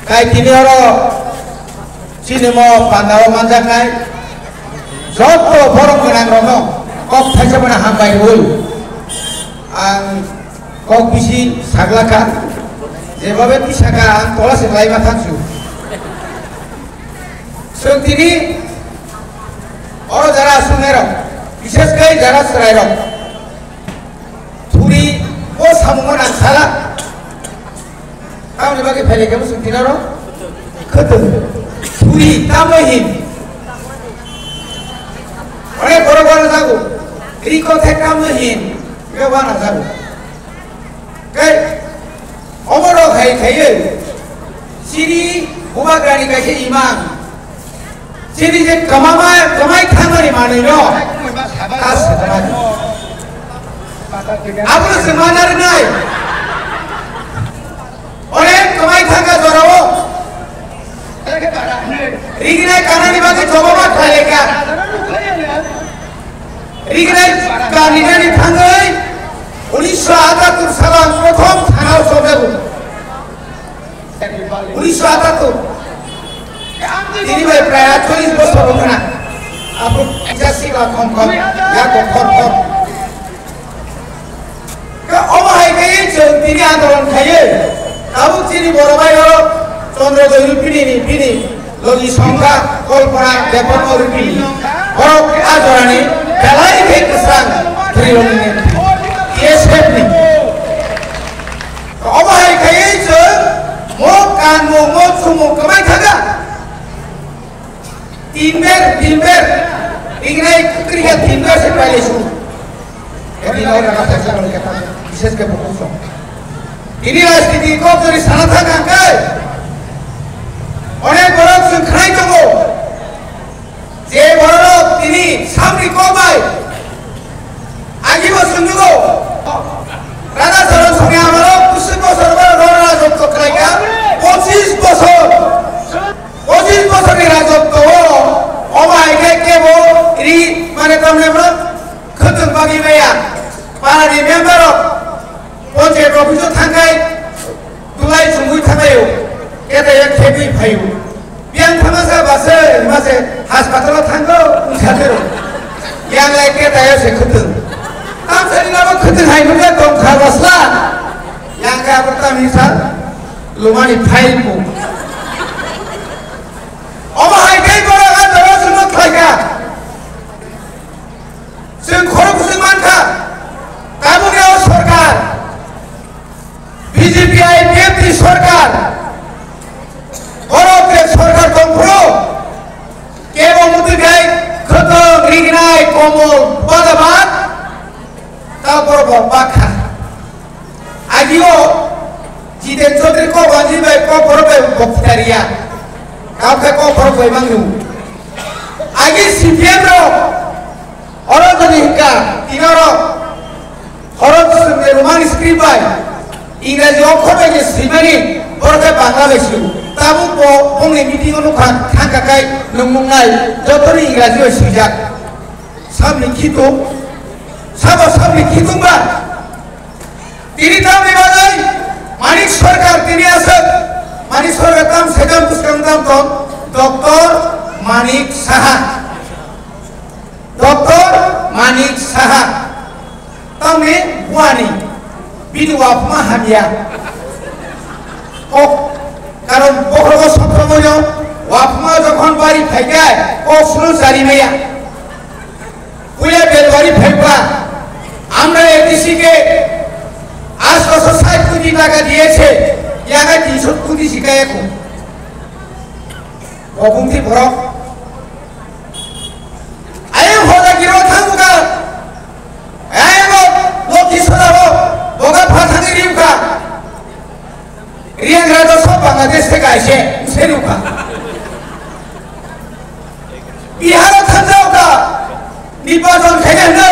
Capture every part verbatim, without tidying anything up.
Tai tini oro chini mo pandao manjaknai joto borok gwnangrokno kok thaisa mano hambai rwui ang kok bisi saglakha, jebabe tisakha ang tola se laima thangsu. Chwng tini oro jara aswknairok, bishesh khe jara chwrairok, thuri o samungo nang sala. Tamoni bagwi phailai khe bwswk tinaro khwtwng thuri tamo hin. Onek borok wana jago, riko thek tamo hin, be wana jago. Khe omo rok hai khaiwi chini bubagrani kaisa imang. Chini je kwmama, kwmai thangmani manwino ta swkang. Abono swkang narwknai. Onek kwmai thangkha jorao. Rignai kanani bagwi choba ma khlaikha. Rignai kaninani thangwi unisho atattur salo ang prothom thanao chobjago. Unisho atattur. Tini bai prai atchollish bosor wngkha na. Abo kisa sikla khom khom, ya kothor khom. Khe omo hai khe chwng tini andolon khaiwi tabuk chini boro bai o Chandra Doi Rupini ni bini logi songkha Kalpana Debbarma Rupini. Borok a jorani belai khe kwchang Triloni ni T S F ni. Omo hai khe chwng mo kanmung mo chumung kwmai thangkha. Tin ber, tin ber. Ingnai kwrwi khe tin ber se pailai su. Edi nai rana thaksa rok khe ta, bises khe bukhuk song. Tini rajniti kok jori sana thang ang khe. Onek borok chwng khnai tongo. Je borok tini samni kok bai. Agi bo chwng nugo. Raja Charan Songni amalo bwswk bosor borok rajotw khlai kha. Pochis bosor. Pochis bosorni rajotwo o, omo hai khe kebo ri, mane tamni hwnba khwtwng bagwi maya. Parani member rok ponchayat office o thangkhai, tulai chumui thangkhaio, ketaio khebwi phaio. Biyang thangmasa base, mase hospital o thango, wngsa tero. Yang lai ketaio se khwtwng. Tamsani nabo khwtwng hai nukya tongkha bwsla. Yang khe abo tamni sa lumani file bo. Omo hai khe borok a jora chwngno khlai kha. Chwng khorok bwswk man kha. Tabukni o sorkar, B J P I P F ni sorkar, borok je sorkar tong phuru kebo muitu khai khwtwng rignai komol badabad ta borok bo bakha. Agio Jiten Chaudhary kok banjin bai kok borok bai bokthariya. Kau khe kok borok bai mangnu. Agi C P M rok oro jodi hika tinarok oro Roman script bai Ingraji okhor bai je simani borok khe Bangla bai siu. Tabuk bo bongni meeting o nukha thangka kai nung nungnai jotoni Ingraji bai swijak. Samni khitung, sabo samni khitung ba. Tini tamni bagwi Manik Sarkar tini aswk, Manik Sarkar tam sekam bwskang tam tong, Doctor Manik Saha. Doctor Manik Saha. Tamni buani, bini wapma hamya. Kok, karon bokhrogo sokrogoyo wapma jokhon bari phaikai, kok sulu sari maya. Puila February phaiba, আমরা এডিসিকে আটশোশো ষাট কোটি টাকা দিয়েছে, ইয়াকে তিনশো কোটি শিখায় এখন। অগুন্তি বড়। আয়ো হজা গিরো থাকুকা। আয়ো লক্ষ্মী সদাবো, বগা ফাথানি রিউকা। Riang raja sok Bangladesh se kaise, se ruka. Bihar o thangjao ka, nirbachon khaina hwnwi.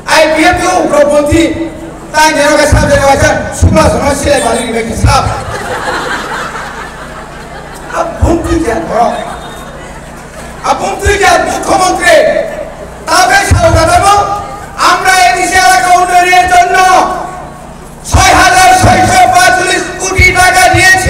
I P F ni ugroponthi, tai nero ka sab jani waisa, subla sono silai bali ni bai sab. Abhumti ja bro. Abhumti ja mukhyamantri. Tabe sao ka tamo, আমরা এই এলাকা উন্নয়নের জন্য ছয় হাজার ছয়শো পঁয়তাল্লিশ কোটি টাকা দিয়েছি।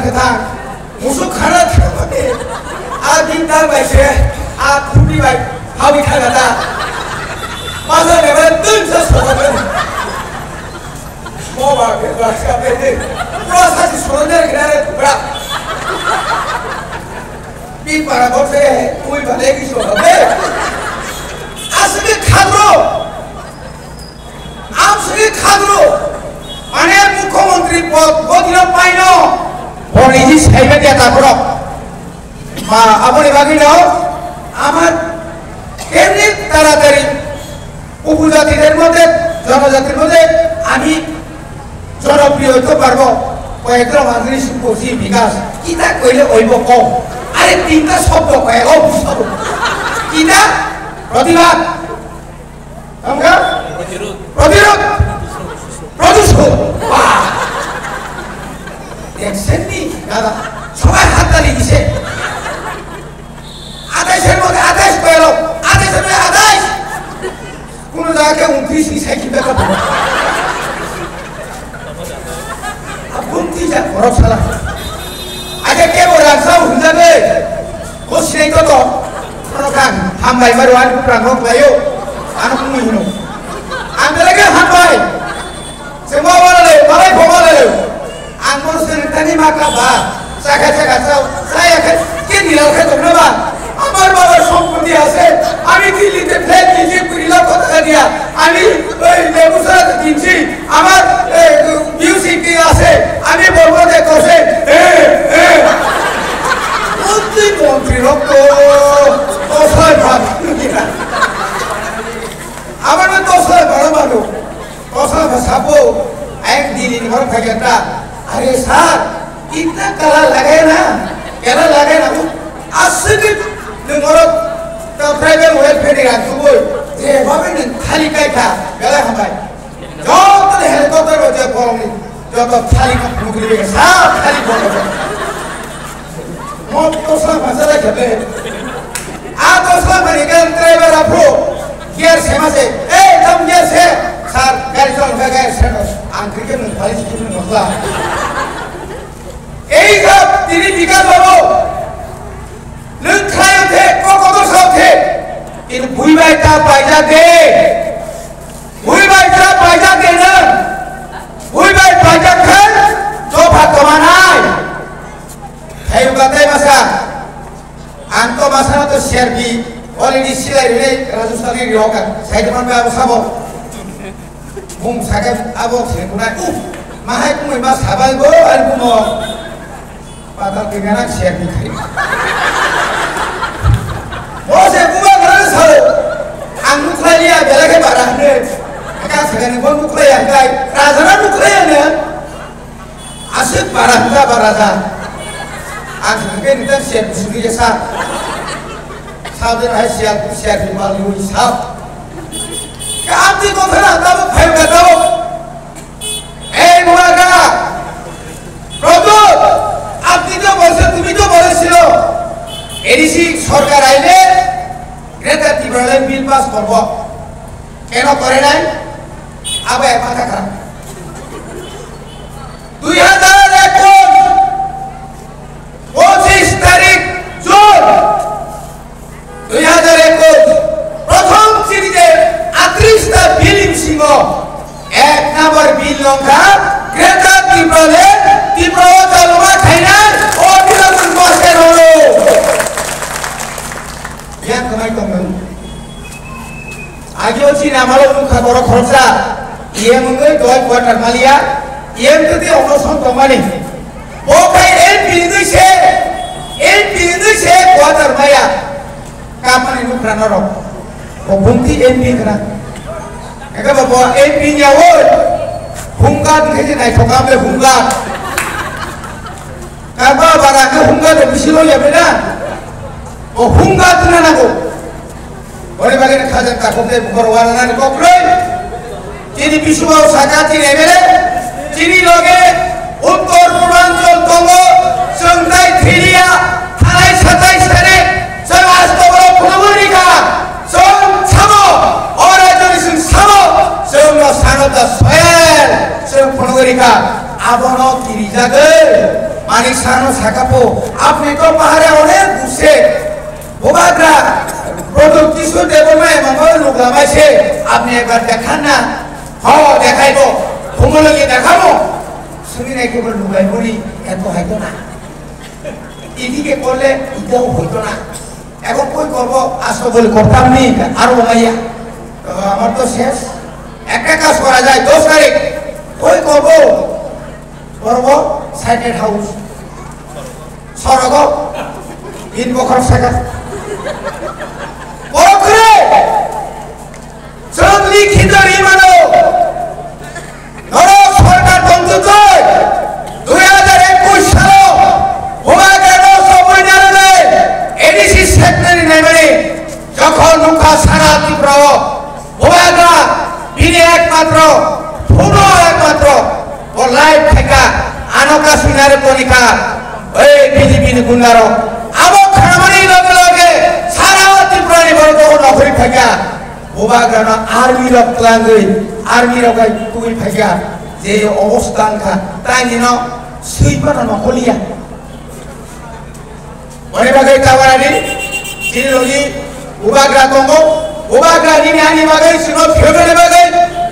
Tha, musuk khana thangmani, a din ta bai se, a khuti bai, hawi khana ta. Pasa ne bai tun sa soda kan. Mo ba ke ba sa pe de. Pro sa si soda ne kina re bra. Pi para bo se, ui ba le ki soda de. Asli khadro. Amswkhe khadro, mane mukhyamantri pod godino paino. Boni ji saibe dia takhorok. Ma, aboni bagwi no, amar kemni taratari upojatider moddhe, jonojatir moddhe ami jonopriyo hoito parbo, koyekron manjri sukhosi bikas, kita koile oibo kom. Are tinta shobdo koyek o bushabo. Kita protibad. Tamo khe? Protirod. Protirod. Production. Wah. Action ni, dada. Sobai hattali gise. Atais er moddhe atais koyalo. Atais er moddhe atais. Kono jaga khe untris ni sai kiba kha. Abun tija borok sala. Aja kebo rangsa hunjagwi. Ko sinai to to. Kono kang hambai maru ani buprang rok layo. Ano kung hino. Ang belai khe hambai. Sengma wala le, malai pho wala le. Ang mo sengtani maka ba. Chakha chakha chao, chaya khe, ke nilal khe tongna ba? Amar babar sompoti ase, ami Dilli te flat niji kuri lakh taka diya, ami oi Begusara te tinji, amar, eh, music ki ase, ami Borma te kose, eh, eh. Montri montri rok to, kosai bhag. Amar na kosai bhag bhag. Kosa ba sabo, ayang Dilli ni borok phai kha ta. Are sir, itna kala lagaya na, kala lagaya na. Aswk nwng borok ta tribal welfare ni rang tubui, je bhabe nwng thali kai kha, belai hambai. Joto ni helicopter bo je borok ni, joto thali nukli be sa thali borok. Mo tosla phasa da khabe. A tosla phani gan driver aphro. Gear sema se. Ei, tam gear se. Sir, gari chol kha gear se. Ang cricket nung phali si nung bhagla. Ei jab tini bikas babo. Nung khlai the, ko kotor sa the. Ini bui bai ta bai ja de. Bui bai ta bai ja de nung. Bui bai bai ja khe. Dopha tomanai. Thayung katai masa, ang to masa to serbi, already silai rwle Rajasthan ni rioka, sai de man ba sabo. Bung sakai abo se kunai, uh, mahai kumai ma sabai bo, al kumo. Patal tingana serbi khai. Bo se kuma gara sao, ang nuklai liya, bela ke bara hne. Aka sagani bo nuklai yang kai, rajana nuklai yang ne. Aswk bara hwnka ba raja. Ang hwnke nini siya bisingni jesa. Sabjana hai siya, siya ni mal ni sab. Ka apni kotha na tabuk phai ka tabuk. Ei Mubarak. Prabhu, apni to bolse, tumi to bolesilo. A D C sorkar aile Greater Tipraland bill pass korbo. Keno kore nai? Abo ek matha kharam. Dui hajar ekush, pochis tarik June dui hajar ekush, prothom chini de atris ta bill bisingo ek number bill wngkha Greater Tipraland, Tripura o chaluma khainai o bill o chwng pass khainai. Yang kwmai tongmani. Agio chini amalo wngkha borok khoroksa, E M wngwi doi quarter maliya, E M twi onoson tongmani. Bo khai M P wngwi se, M P wngwi se quarter maya. Kapani nukra norok. Bo bumti M P khna. Eka bo, bo M P nya woi. Hunga dikhe je naithok amle hunga. Kaba bara ke hunga de bisi lo ya bena. O hunga tuna na ko. Ore bagwi ni khajak takhuk de bukhor wana nani kokroi. Chini biswao saka chini M L A, chini loge uttor purbanchal tongo, chwng tai thiliya, thalai satai sene, chwng asto borok phunugwi rikha, chwng samo, o rajyoni chwng samo, chwng no sanota soyel, chwng phunugwi rikha, abono kirijagwi. Manik Sahano sakapo, apni to pahare onek guse, Bubagra, Pradyot Kishore Debbarma emang bhabe luglamai se, apni ekbar dekhan na, ho, dekhaibo, Khumulwng ni dekhabo, sumi nai kebo luglai boni, eto haito na. Idike korle, itao hoito na. Ekhon koi korbo, asto bole kortamni, aro maya. To amar to ses. Ekta kaj kora jai, dos tarik. Koi korbo, korbo, side house. Sorogo, in bokhorok saka. Bokhorok! Chwng likhito ri mano, norok sorkar tongtwtwi dui hajar ekush salo Bubagrano somoi narwgwi A D C secretary naimani jokhon nukha sara Tripura o Bubagra bini ekmatro phuno ekmatro bo live khaika ano kasui narwk tonika oi B J P ni gundarok abo khamani loge loge sara Tripura ni borok jokhon nokhori khaika. Bubagrano army rok tlangwi, army rok bai tubui phaikha, je obostha wngkha, taini no swi phano nokholiya. Boni bagwi tawarani, chini logi Bubagra tongo, Bubagra nini ani bagwi, chwngno phiyogani bagwi,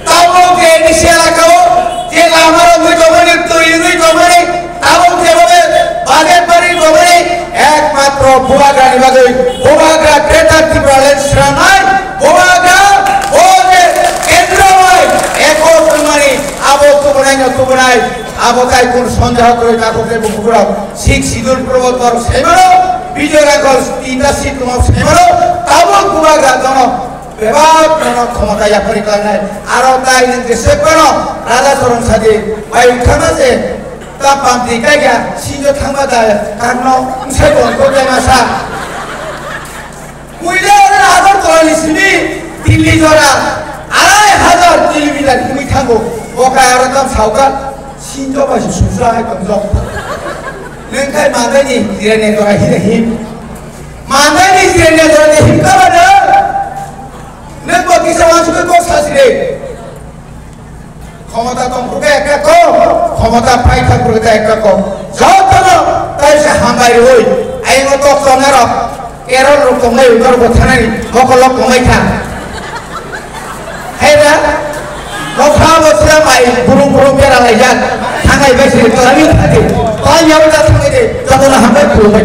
tabuk je nisi elakao, je lama rok wngwi tongmani, twi wngwi tongmani, tabuk jebobe budget bari tongmani, ekmatro Bubagrani bagwi, Bubagra Greater Tipraland swnamnai, Bubagra, o je kendro bai, ekot wngmani, abo tubunai no tubunai, abo tai kun sondeho kwrwi takhuk tei bukhuk rok, sixth schedule probo tor saimano, Bijoy Rangkhol tinta seat tongma saimano, tabuk Bubagra jono, bebak jono khomota yapari klangnai, aro tai nini jesek bano, Raja Choron Saji, bai wngkhana je, ta pamti kaiya, sinjo thangma da, karno, wngsai bo wngkho khe masa. Puila oro Agartala ni simi Delhi jora arai hajar kilometer himwi thango. Bo kai aro tam sauka sinjo bai susa hai tongjok. Neng khai mandai ni jirani jora hire him. Mandai ni jirani jora ni him ka bana. Neng bo kisa wansukhe kok sasire. Khomota tongphuru khe ekka kok, khomota paithak phuru khe ekka kok. Jotono kaisa hambai rwui, ayung o tok tongnai rok, Kerala rok tongnai, utor bo thanai, mokol rok tongnai kha. Hai da? Nokha bo sira bai, burung burung bera lai jak, thangai bai siri, thangai bai siri, thangai bai siri, jotono hambai phuru bai.